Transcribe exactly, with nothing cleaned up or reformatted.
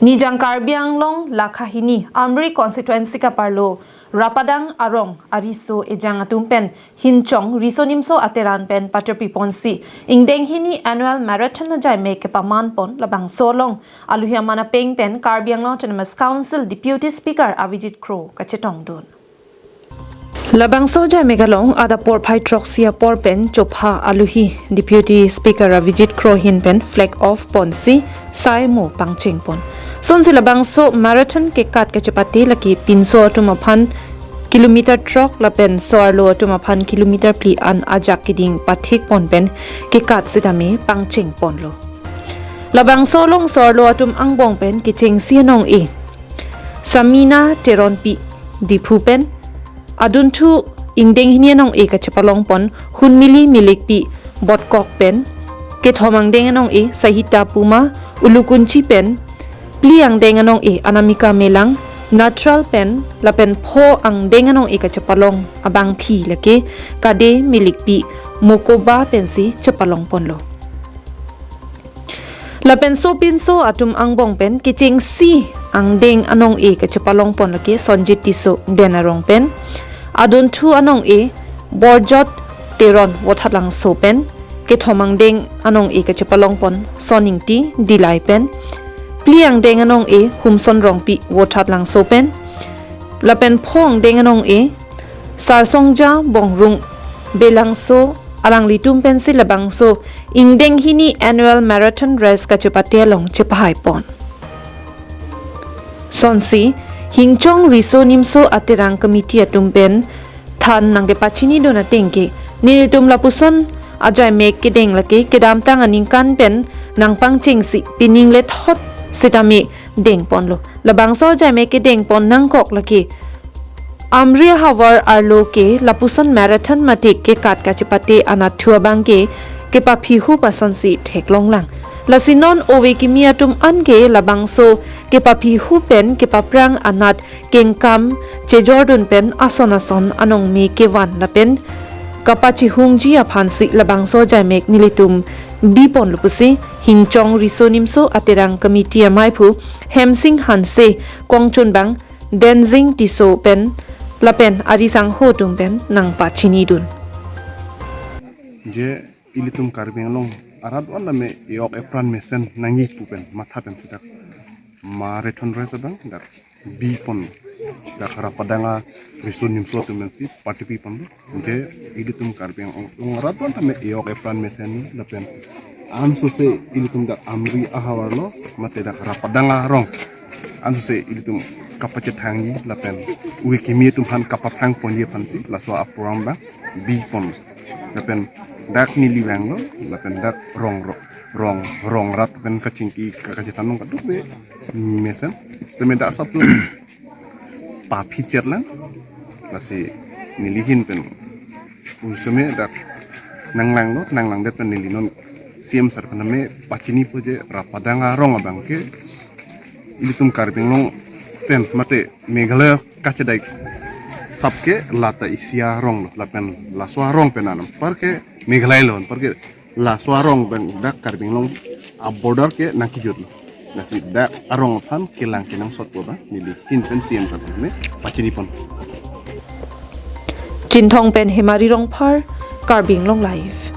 Nijang Karbi Anglong lakha hini Amri constituency kaparlo Rapadang arong ariso ejang atum pen Hinchong Riso Nimso Ateran pen paterpiponsi ingdeng hini annual marathon ajaimek kepamanpon labangso along aluhi aman apeng pen Karbi Anglong Autonomous Council Deputy Speaker Avijit Kro kachetongdun. Labangso ajaimek along adap porphai throksi apor pen chopha aluhi Deputy Speaker Avijit Kro ahin pen flag off ponsi saimo pangchengpon. Sonsi labangso marathon kekat kachepate lake pinso atum aphan kilometer throk lapen so-arlo atum aphan kilometer phli an ajak keding pathikpon pen kekat sitame pangchengponlo. Labangso along so-arlo atum angbong pen kechengsi anong-e Samina Teronpi Diphu pen adunthu ingdeng hini anong-e kachepalongpon Hunmili Milikpi Botkok pen, kethom angdeng anong-e Sahita Puma Ulukunchi pen, phli angdeng anong-e Anamika Melang Nathral pen, lapen pho angdeng anong-e kachepalong abangphi lake Kade Milikpi Mokoba pensi chepalongponlo. Lapen sopinso atum angbong pen kechengsi angdeng anong-e kachepalongpon lake Sonjit Tisso Den arong pen, adunthu anong-e Borjot Teron Vothatlangso pen, kethom angdeng anong-e kachepalongpon Son Ingti Dillai pen, phli angdeng anong-e Humson Rongpi Vothatlangso pen, lapen pho angdeng anong-e Sarsongja Bongrung Belangso alanglitum pensi labangso ingdeng hini annual marathon race kachepate along chepahaipon. Sonsi Hinchong Riso Nimso Aterang Committee atum pen than nangkepachinidun ateng ke nelitum lapuson ajaimek kedeng lake kedamtang aningkan pen nangpangchengsi pining lethot sitame dengponlo. Labangso ajaimek kedengpon nangkok lake Amri ahavar arlo ke lapuson marathon mate kekat kachepate anatthu abang ke kepaphihup asonsi theklonglang. Lasi non ove kimi atum an ke labangso kepaphihup pen kepaphrang anat kengkam chejordun pen ason ason anong me kevan lapen kapachihungji aphansi labangso ajaimek nelitum biponlo pusi Hinchong Riso Nimso Aterang Committee amaiphu Hemsing Hanse, kongchunbang Denzing Tisso pen lapen ari sangho atum pen nangpachinidun. Je ilitum Karbi Anglong arat van tame e-ok epran mesen nangji pu pen matha pen sejak marathon race abang dak bipon, dak Rapadang ariso nimso atum pensi paterpipon. Je ilitum Karbi Anglong arat van tame e-ok epran mesen lapen ansose ilitum dak Amri ahavar arlo mate dak Rapadang arong ansose ilitum kapachethangji lapen ove kimi atum aphan kapaphrangponji aphansi laso aprogram abang bipon. Lapen dak neli vanglo, lapen dak rong ro-, rong, rong rat pen kachingki ka-, kachethan nong kadokave mesen. Sitame dak sap tu paphi chetlang. Lasi neli ahin pen unsome dak nanglanglo, nanglangdet pen neli non C M sir pen tame pachinipo je Rapadang arong abang ke ilitum Karbi Anglong pen mate Meghalaya kachedai sap ke lata isi arong lo, lapen laso arong pen anam par ke Meghalaya lo, par ke laso arong pen dak Karbi Anglong a-border ke nangkejut lo. Lasi dak arong aphan kelang kenangsot pu abang neli ahin pen C M sir pen tame pachinipon. Chinthong pen Hemari Rongphar, Karbi Anglong Live.